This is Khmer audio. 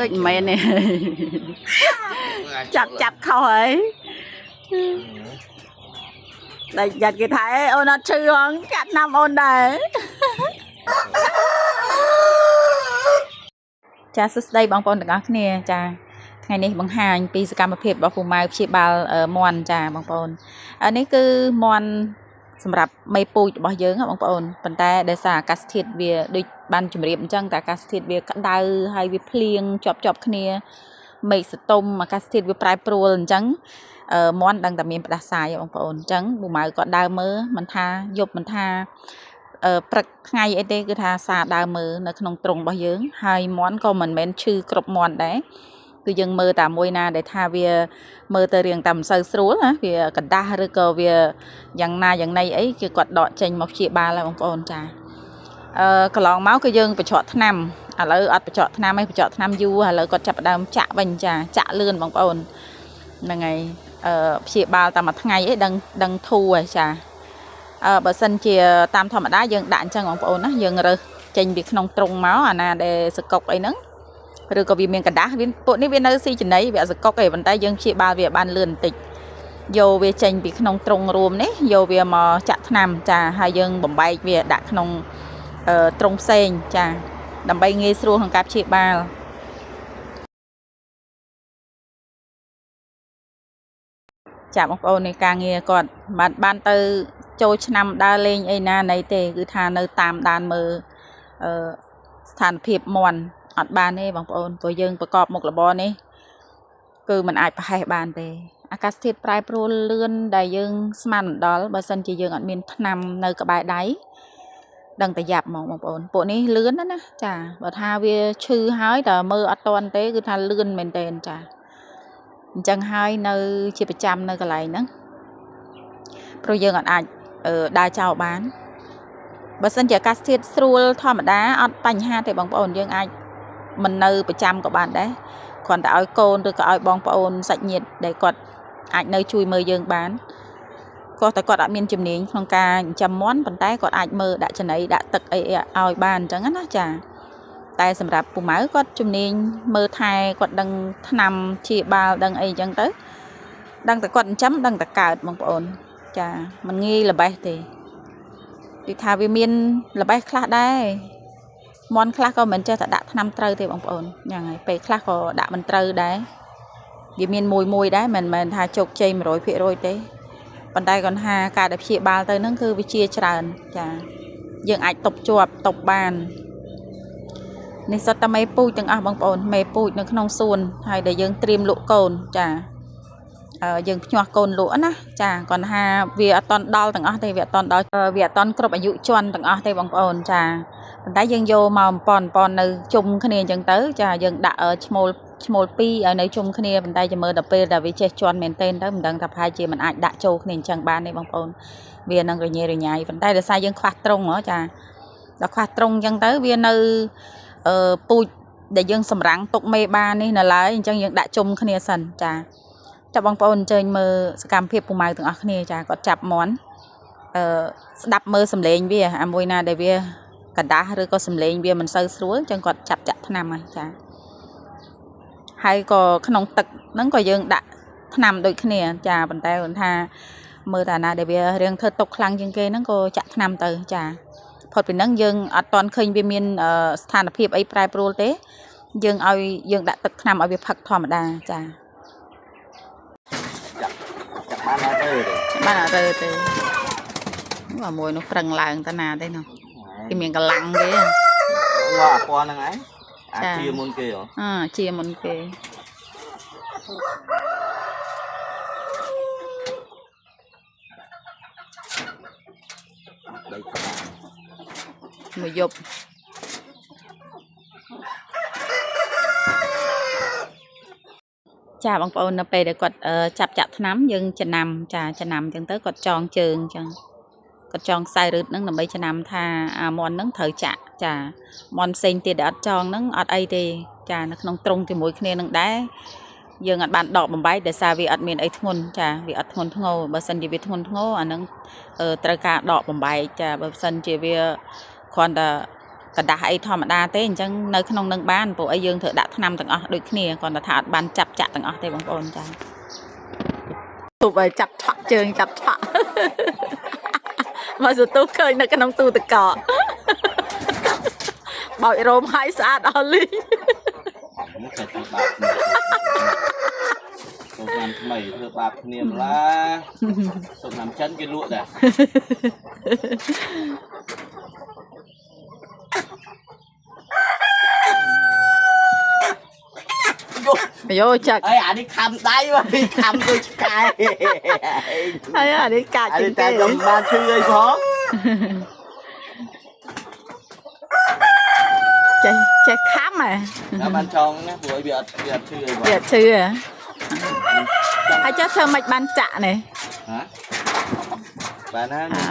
ដូចមិនមែនទេចាប់ចាប់ខុសហើយតែយ៉ាត់គេថាអេអូនអត់ឈឺហងចាក់ឆ្នាំអូនដែរចាសួស្តីបងប្អូនទាំងអស់គ្នាចាថ្ងៃនេះបង្ហាញពីសកម្មភាពរបស់ពូម៉ៅព្យាបាលមាន់ចាបងប្អូនអានេះគឺមាន់សម្រាប់មេពូជរបស់យើងហ៎បងប្អូនប៉ុន្តែដោយសារអាកាសធាតុវាដូចបានជម្រាបអញ្ចឹងតែអាកាសធាតុវាក្តៅហើយវាភ្លៀងជាប់ជាប់គ្នាមេឃសតុំអាកាសធាតុវាប្រែប្រួលអញ្ចឹងមាន់ដឹងតែមានផ្ដាសាយហ៎បងប្អូនអញ្ចឹងពូម៉ៅក៏ដើរមើលមិនថាយប់មិនថា ព្រឹកថ្ងៃអីទេគឺថាសារដើរមើលនៅក្នុងទ្រុងរបស់យើងហើយមាន់ក៏មិនមែនឈឺគ្រប់មាន់ដែរគឺយើងមើលតែមួយណាដែលថាវាមើលទៅរៀងតែមិនសូវស្រួលណាវាកណ្ដាស់ឬក៏វាយ៉ាងណាយ៉ាងណីអីគឺគាត់ដកចេញមកព្យាបាលហើយបងប្អូនចាកន្លងមកគឺយើងបញ្ច្រកថ្នាំឥឡូវអត់បញ្ច្រកថ្នាំទេបញ្ច្រកថ្នាំយូរឥឡូវគាត់ចាប់ផ្ដើមចាក់វិញចាចាក់លឿនបងប្អូនហ្នឹងហើយព្យាបាលតែមួយថ្ងៃអីដឹងដឹងធូរហើយចា បើសិនជាតាមធម្មតាយើងដាក់អញ្ចឹងបងប្អូនណាយើងរើសចេញពីក្នុងទ្រុងមកអាណាដែលសកុកអីហ្នឹងឬក៏វាមានកណ្ដាស់វាពួកនេះវានៅស៊ីចំណីវាអត់សកុកទេប៉ុន្តែយើងព្យាបាលវាឲ្យបានលឿនបន្តិចយកវាចេញពីក្នុងទ្រុងរួមនេះយកវាមកចាក់ថ្នាំចាហើយយើងបំបែកវាដាក់ក្នុងទ្រុងផ្សេងចាដើម្បីងាយស្រួលក្នុងការព្យាបាលចាបងប្អូននេះការងារគាត់បានបានទៅចូលឆ្នាំដើរលេងអីណាណីទេគឺថានៅតាមដានមើលអឺស្ថានភាពមាន់អត់បានទេបងប្អូនព្រោះយើងប្រកបមុខរបរនេះគឺมันអាចប្រហែសបានទេអាកាសធាតុប្រែប្រួលលឿនដែលយើងស្មានមិនដល់បើសិនជាយើងអត់មានថ្នាំនៅក្បែរដៃដឹងតែយ៉ាប់ហ្មងបងប្អូនពួកនេះលឿនណាស់ណាចាបើថាវាឈឺហើយតែមើលអត់ទាន់ទេគឺថាលឿនមែនទែនចាអញ្ចឹងហើយនៅជាប្រចាំនៅកន្លែងហ្នឹងព្រោះយើងអត់អាចដើរចោលបានបើសិនជាអាកាសធាតុស្រួលធម្មតាអត់បញ្ហាទេបងប្អូនយើងអាចមិននៅប្រចាំក៏បានដែរគ្រាន់តែឲ្យកូនឬក៏ឲ្យបងប្អូនសាច់ញាតិដែលគាត់អាចនៅជួយមើលយើងបានគាត់តែគាត់អត់មានជំនាញក្នុងការចិញ្ចឹមមាន់ប៉ុន្តែគាត់អាចមើលដាក់ចំណីដាក់ទឹកអីឲ្យបានអញ្ចឹងណាចាតែសម្រាប់ពូម៉ៅគាត់ជំនាញមើលថែគាត់ដឹងថ្នាំជាបាលដឹងអីអញ្ចឹងទៅដឹងតែគាត់ចិញ្ចឹមដឹងតែកើតបងប្អូនចាมันងាយល្បេះទេគឺថាវាមានល្បេះខ្លះដែរមាន់ខ្លះក៏មិនចេះតែដាក់ថ្នាំត្រូវទេបងប្អូនហ្នឹងហើយពេលខ្លះក៏ដាក់មិនត្រូវដែរវាមានមួយមួយដែរមិនមែនថាជោគជ័យ100%ទេប៉ុន្តែគាត់ថាការដែលព្យាបាលទៅហ្នឹងគឺវាជាច្រើនចាយើងអាចតប់ជាប់តប់បាននេះសុទ្ធតែមេពូជទាំងអស់បងប្អូនមេពូជនៅក្នុងសួនហើយដែលយើងត្រៀមលក់កូនចាយើងភ្ញាស់កូនលក់ណាចាគាត់ថាវាអត់តន់ដល់ទាំងអស់ទេវាអត់តន់ដល់វាអត់តន់គ្រប់អាយុជន់ទាំងអស់ទេបងប្អូនចាប៉ុន្តែយើងយកមកបំពន់បំពន់នៅជុំគ្នាអញ្ចឹងទៅចាយើងដាក់ឈ្មោលឈ្មោលពីរឲ្យនៅជុំគ្នាប៉ុន្តែចាំមើលដល់ពេលដែលវាចេះជន់មែនទែនទៅមិនដឹងថាប្រហែលជាមិនអាចដាក់ចូលគ្នាអញ្ចឹងបានទេបងប្អូនវានឹងរញ៉េរញ៉ៃប៉ុន្តែដោយសារយើងខ្វះត្រង់ហ៎ចាដល់ខ្វះត្រង់អញ្ចឹងទៅវានៅពូជដែលយើងសម្រាំងទុកមេបាននេះនៅឡើយអញ្ចឹងយើងដាក់ជុំគ្នាសិនចាចាបងប្អូនអញ្ជើញមើលសកម្មភាពពូម៉ៅទាំងអស់គ្នាចាគាត់ចាប់មាន់អឺស្ដាប់មើលសំឡេងវាអាមួយណាដែលវាកណ្ដាស់ឬក៏សំឡេងវាមិនសូវស្រួលអញ្ចឹងគាត់ចាប់ចាក់ថ្នាំហើយចាហើយក៏ក្នុងទឹកហ្នឹងក៏យើងដាក់ថ្នាំដូចគ្នាចាប៉ុន្តែគាត់ថាមើលតាណាដែលវារៀងធ្វើຕົកខ្លាំងជាងគេហ្នឹងក៏ចាក់ថ្នាំទៅចាផុតពីហ្នឹងយើងអត់ទាន់ឃើញវាមានស្ថានភាពអីប្រែប្រួលទេយើងឲ្យយើងដាក់ទឹកថ្នាំឲ្យវាផឹកធម្មតាចា ចាប់ចាប់បានអត់ទៅទេ បានអត់ទៅទេបើមួយនោះប្រឹងឡើងតាណាទេនោះគេមានកម្លាំងគេ ងក់អាពណ៌ហ្នឹងឯងអា ចា ជាមុនគេហ៎ អើជាមុនគេ បីក្បាល មួយយប់ចាបងប្អូននៅពេលដែលគាត់ចាប់ចាក់ថ្នាំយើងចំណាំចាចំណាំអញ្ចឹងទៅគាត់ចងជើងអញ្ចឹងគាត់ចងខ្សែរឹតហ្នឹងដើម្បីចំណាំថាអាមាន់ហ្នឹងត្រូវចាក់ចាមាន់ផ្សេងទៀតដែលអត់ចងហ្នឹងអត់អីទេចានៅក្នុងទ្រុងជាមួយគ្នានឹងដែរយើងអត់បានដកបំបែកដោយសារវាអត់មានអីធ្ងន់ចាវាអត់ធ្ងន់ធ្ងរបើសិនជាវាធ្ងន់ធ្ងរអាហ្នឹងត្រូវការដកបំបែកចាបើសិនជាវាគ្រាន់តែ ក្រដាសអីធម្មតាទេអញ្ចឹងនៅក្នុងនឹងបានព្រោះអីយើងត្រូវដាក់ថ្នាំទាំងអស់ដូចគ្នាគ្រាន់តែថាអត់បានចាប់ចាក់ទាំងអស់ទេបងប្អូនចាទូបឲ្យចាប់ឆក់ជើងចាប់ឆក់ មកសន្ទុះឃើញនៅក្នុងទូទឹកកក បោចរោមឲ្យស្អាតអស់លីង មកចេះធ្វើបាបគ្នាសូមឆ្នាំថ្មីធ្វើបាបគ្នាម្លាសូមឆ្នាំចិនគេលក់ដែរ យោចាក់ អីអានេះខំដៃមកខំដូចឆ្កែ ហើយអានេះកាច អា ជាងគេ នេះតែខ្ញុំបានឈឺអីផង ចេះចេះខំហ៎ តែបានចង់ណាព្រោះវាអត់ឈឺអីផង វាអត់ឈឺហ៎ហើយចុះធ្វើមិនបានចាក់នេះ ហ៎បានណា